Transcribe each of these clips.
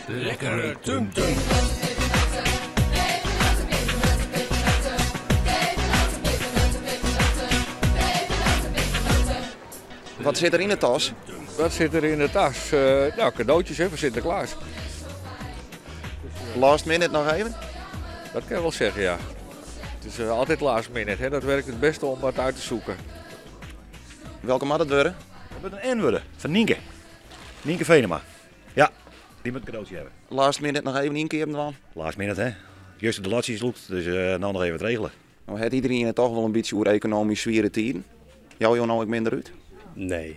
Lekkere tumtum. Wat sit der yn de tas? Wat sit der yn de tas? Uh, nou, cadeautjes hè, voor Sinterklaas. Last minute nog even? Dat kan je wel zeggen, ja. Het is uh, altijd last minute, hè. Dat werkt het beste om wat uit te zoeken. Welke mag het worden? Dat moet een N worden, van Nienke. Nienke Venema. Ja, die moet een cadeautje hebben. Last minute nog even ynkeapen dwaan? Last minute, hè. Juist de lotjes lûkt, dus uh, nou nog even wat regelen. Nou hat iedereen it toch wol in bytsje oer ekonomysk swiere tiden. Jouwe jo no ek minder út? Nee,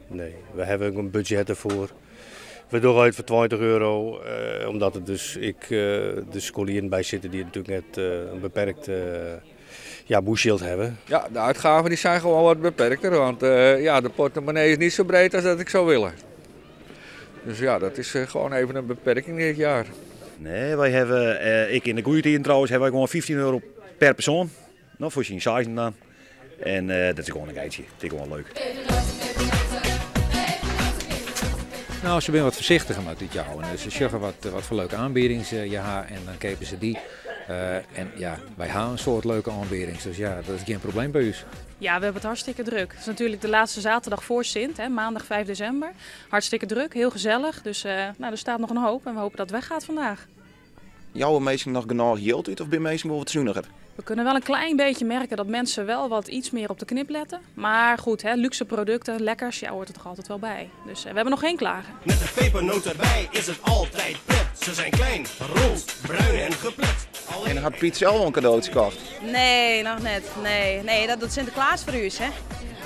nee. We hebben een budget ervoor. We doen uit voor 20 euro, eh, omdat er dus ik, eh, de scholieren bij zitten die natuurlijk net eh, een beperkt eh, ja, bushgeld hebben. Ja, de uitgaven die zijn gewoon wat beperkter, want uh, ja, de portemonnee is niet zo breed als dat ik zou willen. Dus ja, dat is uh, gewoon even een beperking dit jaar. Nee, wij hebben, uh, ik in de goede tijden trouwens, hebben wij gewoon 15 euro per persoon. Nou, voor zijn size dan. En dat is gewoon een geitje. Het is gewoon leuk. Nou, ze zijn wat voorzichtiger met dit jaar. Ze zeggen wat, wat voor leuke aanbiedingen je ha en dan kopen ze die. Uh, en ja, wij hebben een soort leuke aanbiedingen, dus ja, dat is geen probleem bij ons. Ja, we hebben het hartstikke druk. Het is natuurlijk de laatste zaterdag voor Sint, hè, maandag 5 december. Hartstikke druk, heel gezellig. Dus uh, nou, er staat nog een hoop en we hopen dat het weggaat vandaag. Jouwe meesten nog genoeg geld uit of ben je wel wat zuiniger? We kunnen wel een klein beetje merken dat mensen wel wat iets meer op de knip letten. Maar goed, hè, luxe producten, lekkers, ja, hoort er toch altijd wel bij. Dus uh, we hebben nog geen klagen. Met de pepernoot erbij is het altijd pret. Ze zijn klein, rond, bruin en geplet. Alleen... En had Piet zelf al een cadeautje gekocht? Nee, nog net. Nee, nee, dat doet Sinterklaas voor u, hè.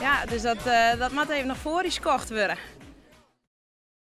Ja, dus dat, uh, dat moet even nog voor iets gekocht worden.